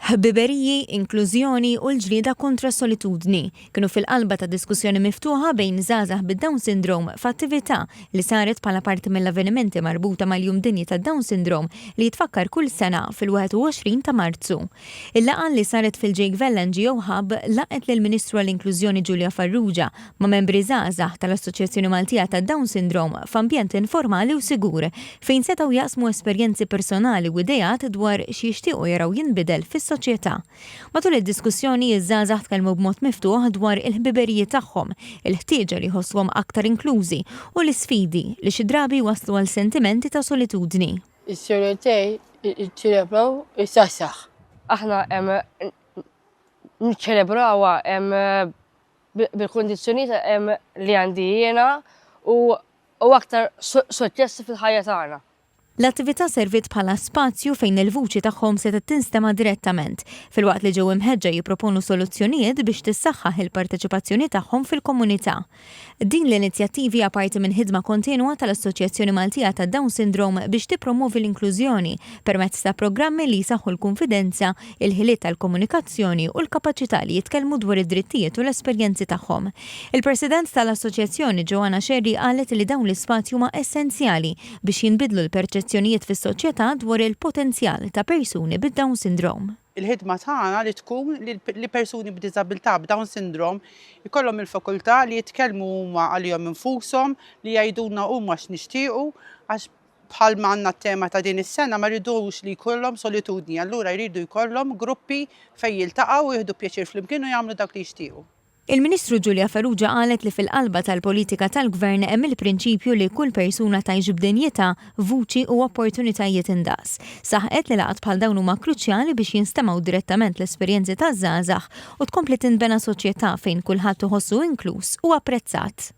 Ħbiberiji, inklużjoni u l-ġlieda kontra s-solitudni kienu fil-qalba ta' diskussjoni miftuħa bejn żgħażagħ bid-Down Syndrome f'attività li saret bħala parti mill-avvenimenti marbuta mal-Jum Dinji tad-Down Syndrome li jitfakkar kull sena fil-21 ta' Marzu. Il-laqgħa li saret fil-Jake Vella NGO Hub laqgħet lill-Ministru għall-Inklużjoni Julia Farrugia ma' membri żgħażagħ tal-Assoċjazzjoni Maltija tad-Down Syndrome f'ambjent informali u sigur fejn setgħu jaqsmu esperjenzi personali u ideat dwar x'jixtiequ jaraw jinbidel fis-soċjetà. Matul id-diskussjoni, iż-żgħażagħ tkellmu b'mod miftuħ dwar il-ħbiberiji tagħhom, il-ħtieġa li jħossuhom aktar inklużi u l-isfidi li xi drabi jwasslu għal sentimenti ta' solitudni. Is-solitej iċċelebraw iż-żgħażagħ. Aħna niċċelebrawha bil-kundizzjonijiet li għandi jiena u aktar suċċessi fil-ħajja tagħna. L-attività serviet bħala spazju fejn il-vuċi tagħhom setgħet tinstema' direttament, filwaqt li ġew imħeġġa jipproponu soluzzjonijiet biex tissaħħaħ il-parteċipazzjoni tagħhom fil-komunità. Din l-inizjattiva hija parti minn ħidma kontinwa tal-Assoċjazzjoni Maltija tad-Down Syndrome biex tippromwovi l-inklużjoni permezz ta' programmi li jsaħħu l-kunfidenza, il-ħiliet tal-komunikazzjoni u l-kapaċità li jitkellmu dwar id-drittijiet u l-esperjenzi tagħhom. Il-President tal-Assoċjazzjoni Joanna Scerri qalet li dawn l-ispazji huma essenzjali biex jinbidlu l-perċezzjonijiet fis-soċjetà dwar il-potenzjal ta' persuni bid-Down Syndrome. Il-ħidma tagħna li tkun li persuni b'diżabilità b'Down syndrome ikollhom il-fakultà li jitkellmu huma għalihom infushom, li jgħidulna huma x'nixtiequ għax bħal ma għandna t-tema ta' din is-sena ma rridux li jkollhom solitudni, allura jridu jkollhom gruppi fejn jiltaqgħu u jieħdu pjaċir flimkien u jagħmlu dak li jixtiequ. Il-Ministru Julia Farrugia qalet li fil-qalba tal-politika tal-Gvern hemm il-prinċipju li kull persuna tgħix b'dinjità, vuċi u opportunitajiet indaqs. Saħqet li laqgħat bħal dawn huma kruċjali biex jinstemgħu direttament l-esperjenzi taż-żgħażagħ u tkompli tinbena soċjetà fejn kulħadd iħossu inkluż u apprezzat.